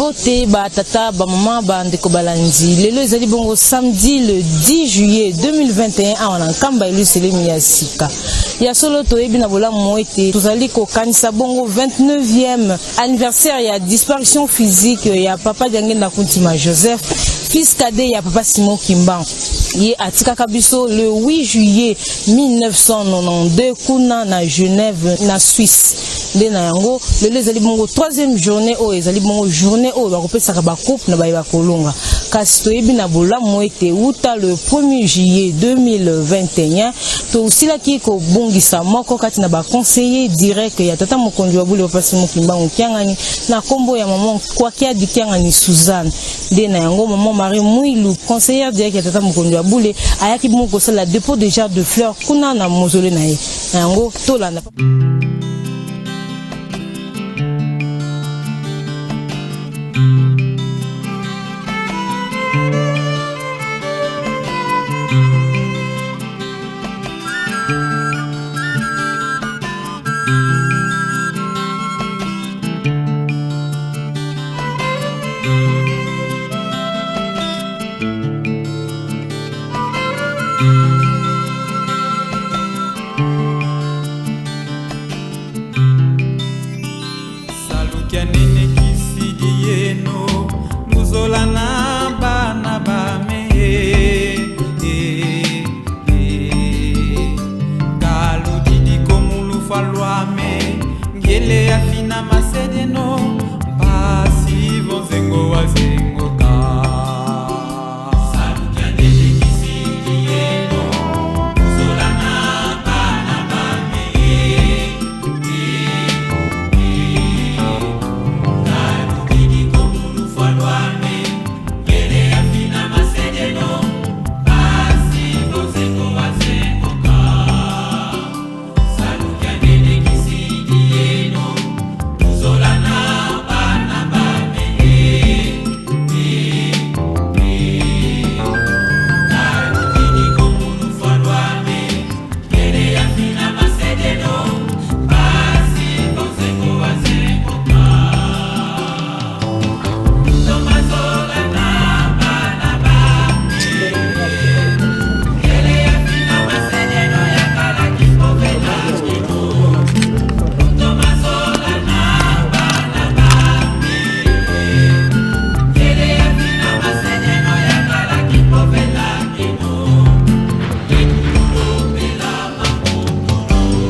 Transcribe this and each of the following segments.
Mbote ba tata, ba mama, ba ndeko balandi. Lelo ezali bongo samedi le 10 juillet 2021 awa na Nkamba Yelusalemi ya sika. Ya solo toyebi na bolamu ete tozali kokanisa bongo 29e anniversaire ya disparition physique ya papa Diangenda Kuntima Joseph, fils cadet ya papa Simon Kimbangu. Ye atikaka biso le 8 juillet 1992 kuna na Genève na Suisse. Nde na yango lelo ezali bongo troisième journée oyo ezali bongo journée oyo bakopesaka bacoupe na baye bakolonga. Kasi toyebi na bolamu ete wuta le 1er juillet 2021 tosilaki kobongisa moko kati na baconseiller direct ya tata mokonzi wa bule papa Simon Kimbangu Kiangani na kombo ya maman Kwakiadi Kiangani Suzanne. Nde na yango maman Marie Mwilu, conseillère direct ya tata mokonzi wa bule, ayaki bongo kosala dépôt de jarre de fleurs kuna na mausolée na ye. Na yango tolanda. Salukia nene kisidi yeno luzola na bana bame kaludidi komulufa lwame ngele ya fina masedeno mpasi vonzengo wa zengoka. Salukia nene kisidi yeno luzola na bana bame kaludidi komulufa lwame ngele ya fina masedeno mpasi vonzengo wa zengoka. Salukia nene kisidi yeno luzola na bana bame kaludidi komulufa lwame ngele ya fina masedeno mpasi vonzengo wa zengoka. Tomazola na bana bame ngele ya fina masedeno ya kala kipovela kino. Tomazola na bana bame ngele ya fina masedeno ya kala kipovela kino. Ekulopela makumbulu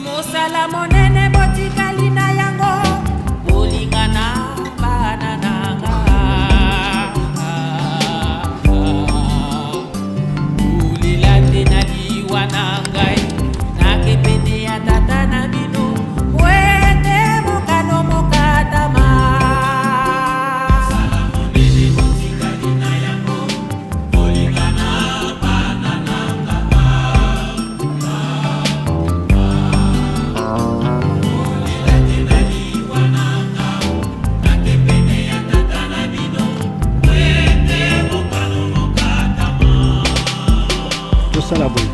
Mosala monene botikali na yango bolingana bana nanga. Sala boye.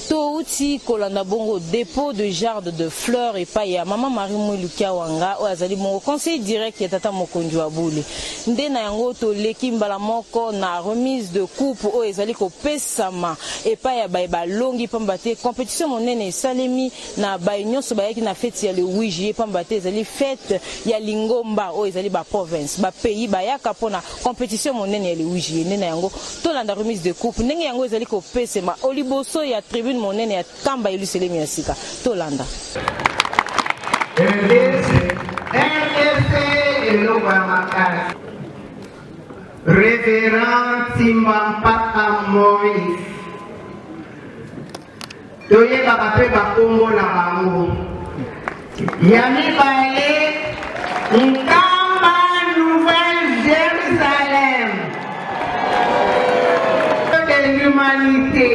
Touti kolanda bongo dépôt de jarde de fleurs epai ya mama Marie Mwilu Kiawanga oyo azali bongo conseiller direct ya tata mokonzi wa bule. Nde na yango toleki mbala moko na remise de coupe oyo ezali kopesama epai ya baye balongi, pamba te competition monene esalemi na baye nyonso bayaki na feti ya le 8 juillet, pamba te ezali fete ya lingomba oyo ezali ba province ba pays bayaka mpona competition monene ya le 8 juillet. Nde na yango tolanda remise de coupe ndenge yango ezali kopesema oliboso ya tribune monene ya Nkamba Yelusalemi ya sika. Tolanda. RDC eloko ya makasi. Reverend Timba Mpaka Maurice, toyebaka mpe bakombo na bango. Ya mibale, Nkamba Nouvelle Jérusalem de l'humanité.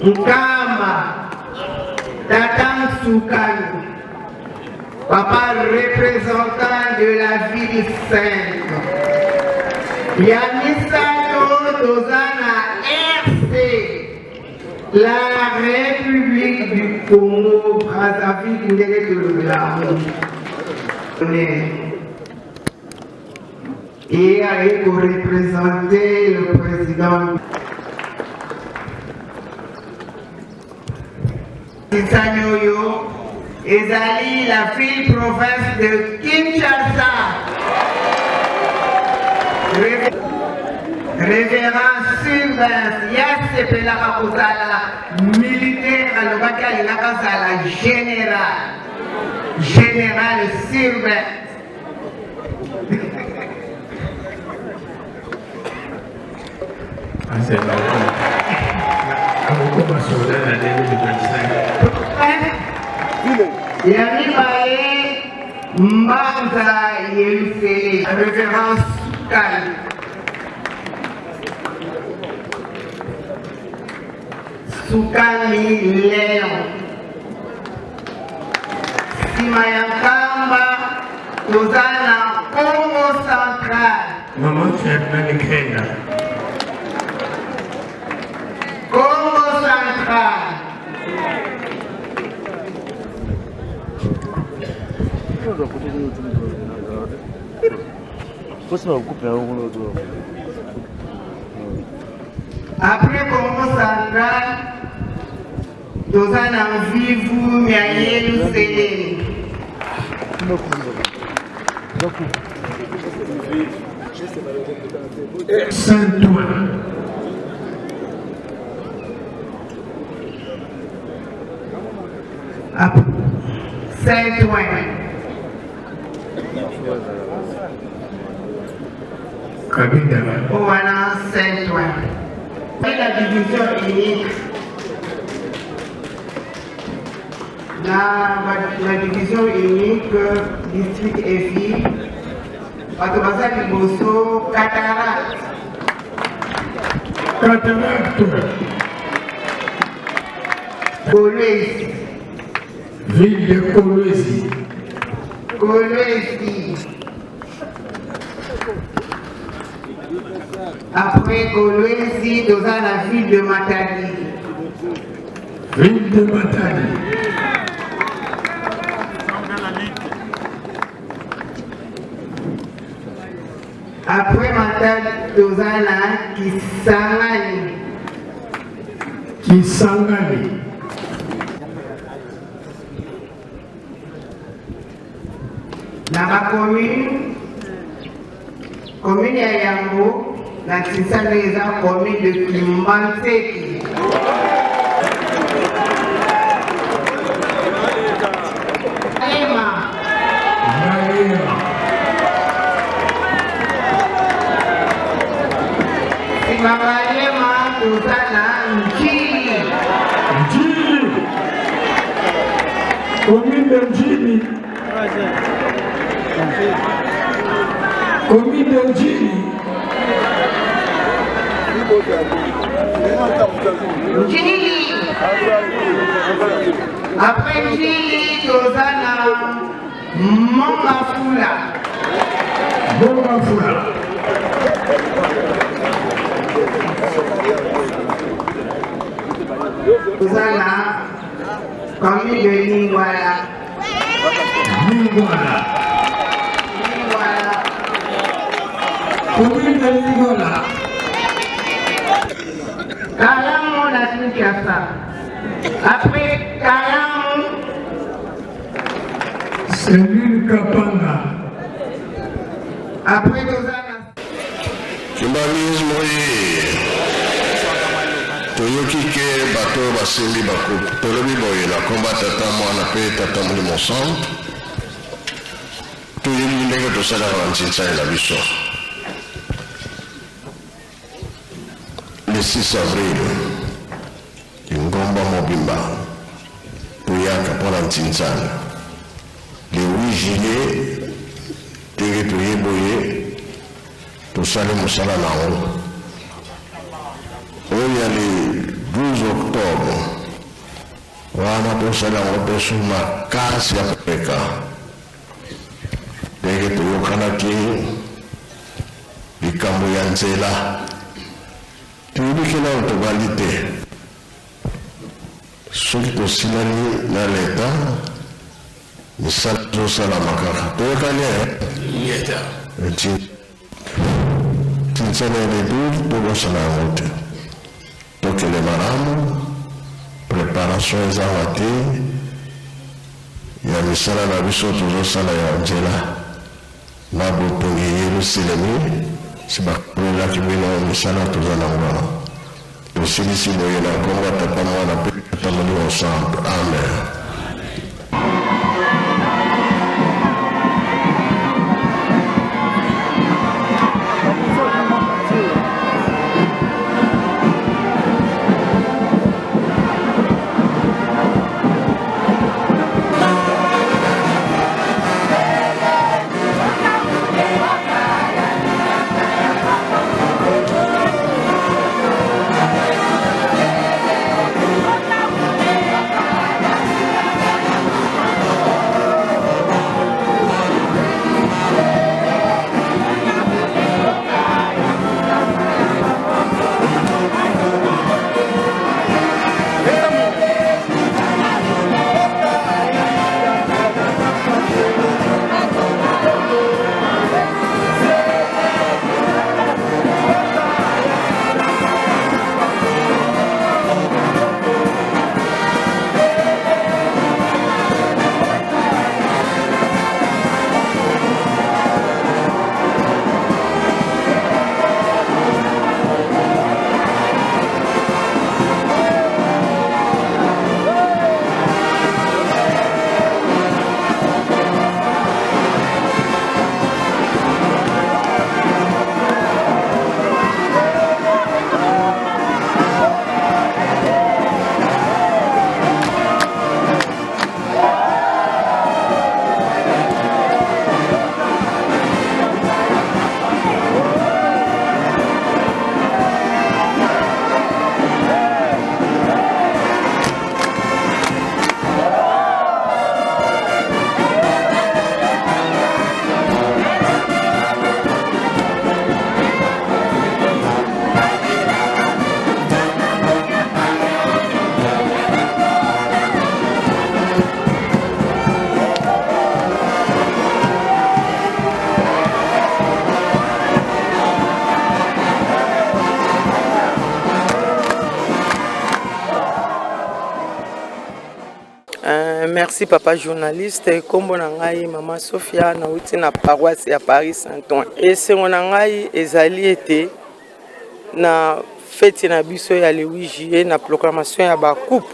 Nkamba Tata Nsukani, papa représentant de la ville sainte. Ya misato, toza na RC, la République du Congo Brazzaville, ndenge tolobela yango. Et aye koreprésente le président Kisani oyo ezali la ville province de Kinshasa. Révérend Sylvain yasepelaka kozala militaire, alobaki alingaka azala général. Général Sylvain. Akokoma soda na 2025. Ya mibale, Mbanza Yelusele, révérend Sukali. Sukali Léon. Nsima ya Nkamba, toza na Congo Central. Maman Ferdinand Kenda. Congo Central. Après Congo Central, toza na Mvivu ya Yelusalemi. Saint-Ouen. Saint-Ouen. Kabinda. Oyo wana Saint-Ouen. La division unique. Na, na division unique, district et ville, bato baza liboso cataracte. Cataracte. Kolwezi. Ville de Kolwezi. Kolwezi. Après Kolwezi, toza na ville de Matadi. Ville de Matadi. Après Matadi, toza na Kisangani. Kisangani. Na bacommune, commune ya yambo na Kinsale eza commune de Kimbanseke. Malema. Malema. Nsima Malema toza na Ndjili. Ndjili. Commune de Ndjili. Commune de Ndjili. Ndjili. Après Ndjili toza na Mont-Ngafula. Mont-Ngafula. Toza na commune de Lingwala. Lingwala. Lingwala. Commune de Lingwala. Kalamu na Kinshasa. Après Kalamu, Cellule Kapanga. Après toza na Kimbanguisme oye! Toyoki ke bato oyo basimbi ba coupe. Tolobi boye na kombo ya Tata, Mwana pe Tata Molimo Santu, toyebi ndenge tosalaka na ntsinsani na biso. Le 6 avril, lingomba mobimba toyaka mpo na ntsinsani. Le 8 juillet, ndenge toye boye, tosali mosala na yango. Oyo ya le 12 octobre, wana tosali yango mpe su makasi ya koleka. Ndenge toyokanaki likambo ya nzela, toyebi ke nano tobandi te. Soki tosilani na leta, misala ezosalama kaka. Toyokani eh? Ntinsana ya le 12 tobosana yango te. Tokende malamu, preparation ezanga te ya misala na biso tozosala ya nzela na botongi Yeluselemi, si bakolelaki bino misala toza nango wana. Tosilisi boye na nkombo ya Tata, Mwana mpe Tata Molimo Santu. Amen. Merci papa journaliste. Kombo na ngai mama Sophia, nauti na paroisse ya Paris Saint-Ouen. Esengo na ngai ezali ete na feti na biso ya le 8 juillet, na proclamation ya ba coupe,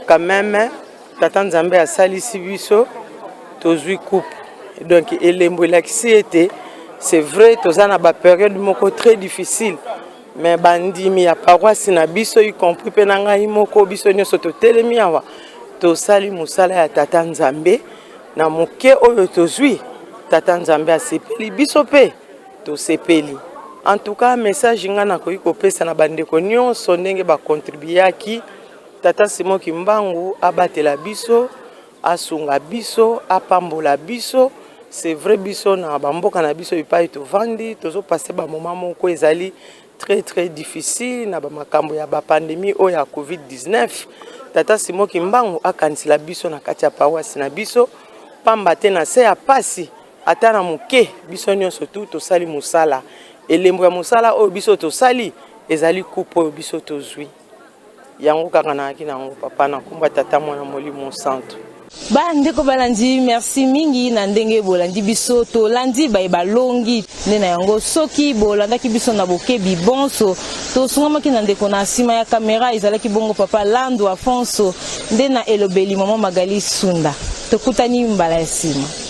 quand même Tata Nzambe asalisi biso, tozwi coupe. Donc elembo elakisi ete c'est vrai, toza na ba période moko très difficile, mais bandimi ya paroisse na biso, y compris mpe na ngai moko, biso nyonso totelemi awa, tosali mosala ya Tata Nzambe na moke oyo tozwi. Tata Nzambe asepeli, biso mpe tosepeli. En tout cas, message ngai nakoki kopesa na bandeko nyonso ndenge bakontribuyaki, Tata Simon Kimbangu abatela biso, asunga biso, apambola biso. C'est vrai, biso na bamboka na biso epai tovandi, tozopase bamoma moko ezali très très difficile na bamakambo ya bapandemie oyo ya COVID-19. Tata Simon Kimbangu akanisela biso na kati ya paroisse na biso, pamba te na se ya pasi, ata na moke, biso nyonso tu tosali mosala. Elembo ya mosala oyo biso tosali ezali coupe oyo biso tozwi. Yango kaka nayaki na yango, papa, na nkombo ya Tata, Mwana, Molimo Santo. Bandeko balandi, merci mingi na ndenge bolandi biso. Tolandi baye balongi nde na yango. Soki bolandaki biso na bokebi bonso, tosungamaki na ndeko na nsima ya kamera, ezalaki bongo papa Lando Afonso, nde na elobeli mama Magali Sunda. Tokutani mbala ya nsima.